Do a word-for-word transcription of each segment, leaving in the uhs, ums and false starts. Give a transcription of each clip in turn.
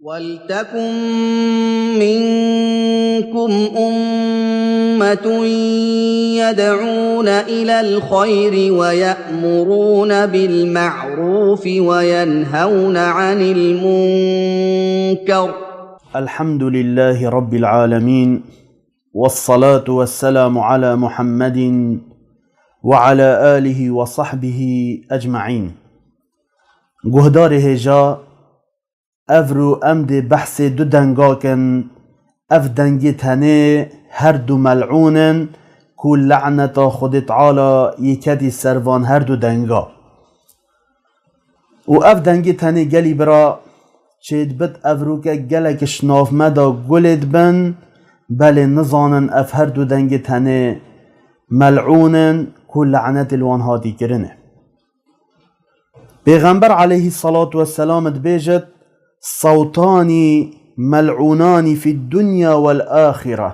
ولتكن منكم أمة يدعون إلى الخير ويأمرون بالمعروف وينهون عن المنكر. الحمد لله رب العالمين، والصلاة والسلام على محمد وعلى آله وصحبه أجمعين. Guhdarê hêja, evro em dê behsê du denga kin. Ev dengê tenê her du mel'ûn in ku le'neta Xwedê Teala yê ketî ser van her du denga. Û ev dengê tenê gelî bira çêdibit evroke gelek ji nav me de gulê dibin, belê nizanin ev her du dengê tenê mel'ûn in ku le'netê li wan hatî kirinê. Pêxember aleyhî salatu wesselam dibêjit, "Sawtanî mel'ûnanî fî dunya wel axire."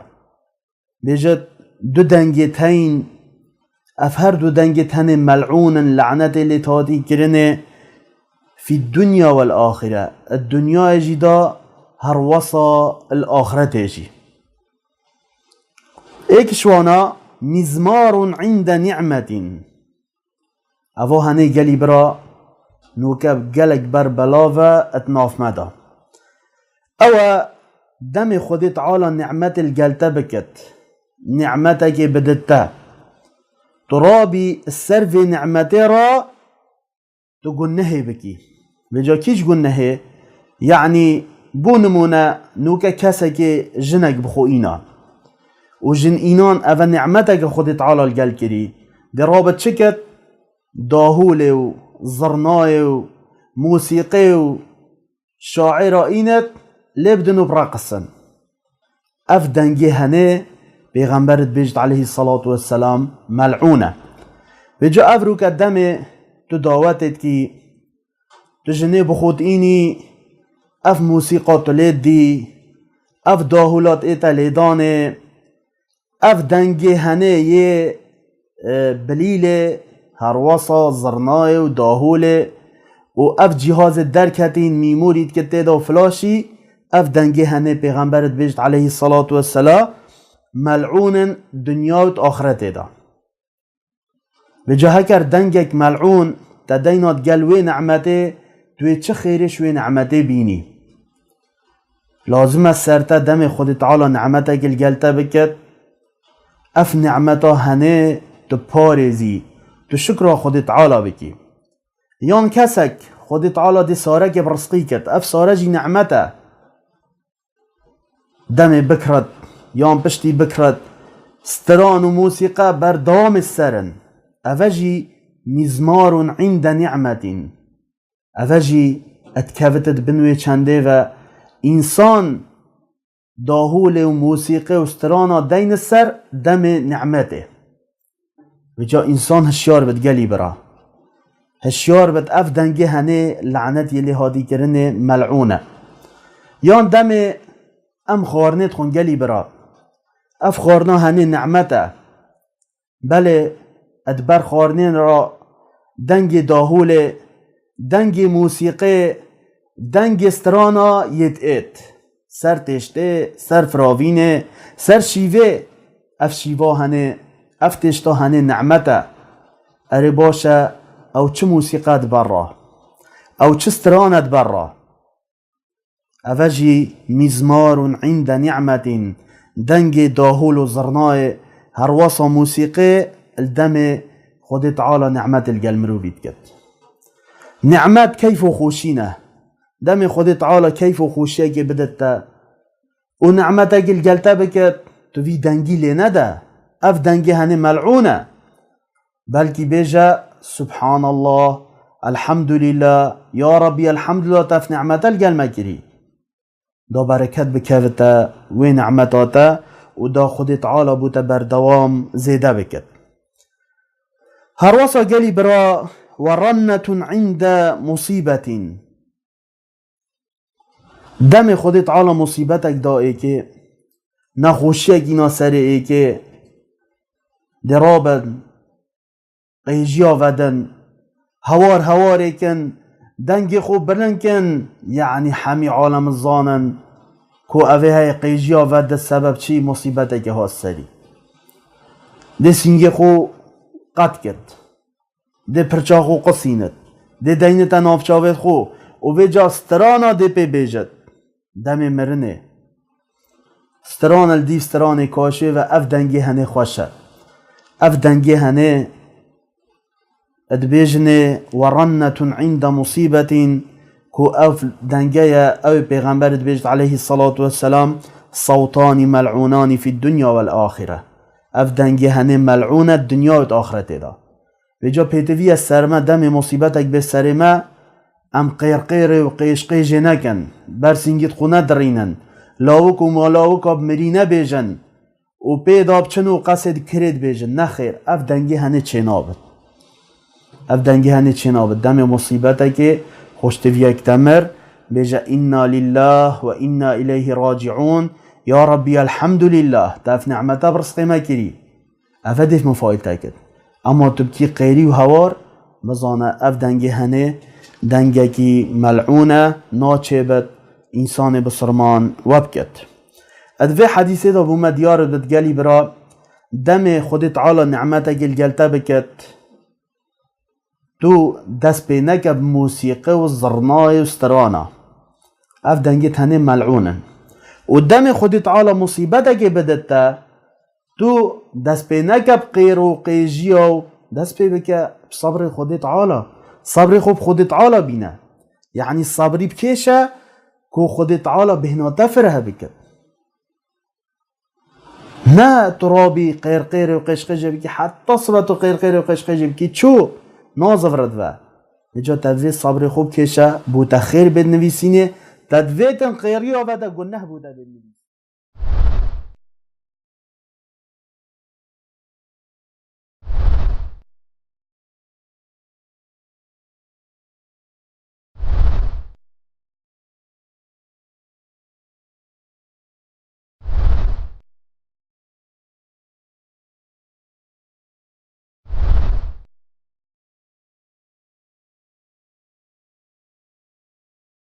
Bêjit, du dengê teyn, ev her du dengê tenê mel'ûn in, le'netê lê hatî kirinê, fî dunya wel axire, di dinyayê jî de herwesa li axretê jî. Êk ji wana, mizmarun inde ni'metîn. Eva henê gelî bira nûke gelek ber belav e di nav me de. Ew e demê Xwedê Teala nîmetê li gel te bikit, nîmetekê bidit te. Tu rabî ser vê nîmetê re tu gunehê bikî. Vêca kî ji gunehê? Yanî bo nimûne nûke kesekê jinek bi xwe îna. Û jin înan eve nîmeteke Xwedê Teala li gel kirî. Dê rabit çi ket? Dahûlê û zirnayê û mûsîqê û şaîra înet lê bidin û bireqisin. Ev dengê henê Pêxember dibêjit aleyhî salatu wesselam mel'ûn e. Vêca ev rûke demê tu dawetê dikî, tu jinê bi xwe diînî, ev mûsîqa tu lê didî, ev dahûla tu ê te lêdanê, ev dengê henê yê, e, bilîlê, herwasa zirnayê û dahûlê û ev cîhazê derketîn mîmorî dike tê de û flaşî, ev dengê henê Pêxember dibêjit aleyhî salatu wesselam mel'ûn in dinya û di axretê de. Vêca heker dengek mel'ûn te deyna digel wê nîmetê, tu wê çi xêrê ji wê nîmetê bînî? Lazim e ser te demê Xwedê Teala nîmetekê li gel te bikit, ev nîmeta henê tu parêzî, tu şikra Xwedê Teala bikî. Yan kesek Xwedê Teala dê sarekê bi rizqî kit, ev sare jî nîmet e. Demê bikirit, yan piştî bikirit, stiran û mûsîqe berdewamê ser in. Eve jî mîzmarun inde nîmetîn. Eve jî etkevit di bin wê çendê ve, însan dahûlê û mûsîqê û stirana deyne ser demê nîmetê. Vêca însan hişyar bit gelî bira. Hişyar bit ev dengê henê lenet yê lê hadî kirinê mel'ûn e. Yan demê em xwarinê dixwin gelî bira. Ev xwarina henê nîmet e. Belê, di ber xwarinên re dengê dahûlê, dengê mûsîqê, dengê strana yê diêt. Ser têştê, ser firavînê, ser şîvê, ev şîva henê, ev têşta henê nîmet e. Erê baş e, ew çi mûsîqe dibe re? Ew çi strane dibe re? Eve jî mîzmarun inde nîmetîn, dengê dahûl û zirnayê, herwasa mûsîqê li demê Xwedê Teala nîmetê li gel mirovî dikit. Nîmet keyf û xweşî ne. Demê Xwedê Teala keyf û xweşiyekê bidit te û nîmetekî li gel te bikit, tu vî dengî lê nede. Ev dengê henê mel'ûn e. Belkî bêje, Subhanallah, Elhamdulillah, ya Rabbî, Elhamdulillah, te ev nîmete li gel me kirî. Da bereket bikevite wê nîmeta te û da Xwedê Teala bo te berdewam zêde bikit. Herwasa gelî bira, we rennetun inde musîbetîn. Demê Xwedê Teala musîbetek da êkê, nexweşiyek îna serê êkê, dê rabin, qêjiya vedin, hewar hewarê kin, Dengê xwe bilind kin, yanî hemî alem zanin ku evê heye qêjiya ve di sebeb çi musîbetekê hat serî. Dê sîngê xwe qet kit. Dê pirça xwe qisînit. Dê deynite navçavê xwe û vêca strana dê pê bêjit. Demê mirinê. Stran li dîv stranê kaşê ve ev dengê henê xweş e. Ev dengê henê dibêjinê "ورنة عند مصيبة" ku ev denge ye, ew ê Pêxember dibêjit aleyhissalatu vesselam "صوتان ملعونان في الدنيا والآخرة". Ev dengê henê mel'ûn e dinya û di axretê de. Vêca pêtivî ye ser me demê musîbetek bê serê me, em qêrqêrê û qêşqêjê nekin, ber sîngît xwe nedirînin, lawik û malawika bi mirî nebêjin û pê da biçin û qesê di kirê dibêjin. Nexêr, ev dengê henê çênabit. Ev dengê henê çênabit. Demê musîbetekê xweştiviyek te mir, bêje "إنا لله وإنا إليه راجعون". Ya Rabbî, elhamdulillah, te ev nimete bi rizqê me kirî. Ev e dêf min faîl te kir. Ema tu bikî qêrî û hewar, bizane ev dengê henê dengekî mel'ûn e, naçêbit însanê bisilman we bikit. Di vê hedîsê de bû me diyar bit gelî bira, demê Xwedê Teala nimetekê li gel te bikit, tu dest pê neke bi musîqî û zirnayê û strana. Ev dengê tenê mel'ûn in. Û demê Xwedê Teala musîbetekê bidit te, tu dest pê neke bi qêr û qêjiya û dest pê bike bi sebrê Xwedê Teala. Sebrê xwe bi Xwedê Teala bîne. Yanî sebrî bikêşe ku Xwedê Teala bêhna te fireh bike. Ne tu rabî qêrqêrê û qêşqêjê bikî, heta sibe tu qêrqêrê û qêşqêjê bikî, çû, nazivirit ve. Vêca te divê sebrê xwe bikêşe, bo te xêr bê di nivîsînê, te divêtin qêriya ve de guneh bo te bê di nivîsînê.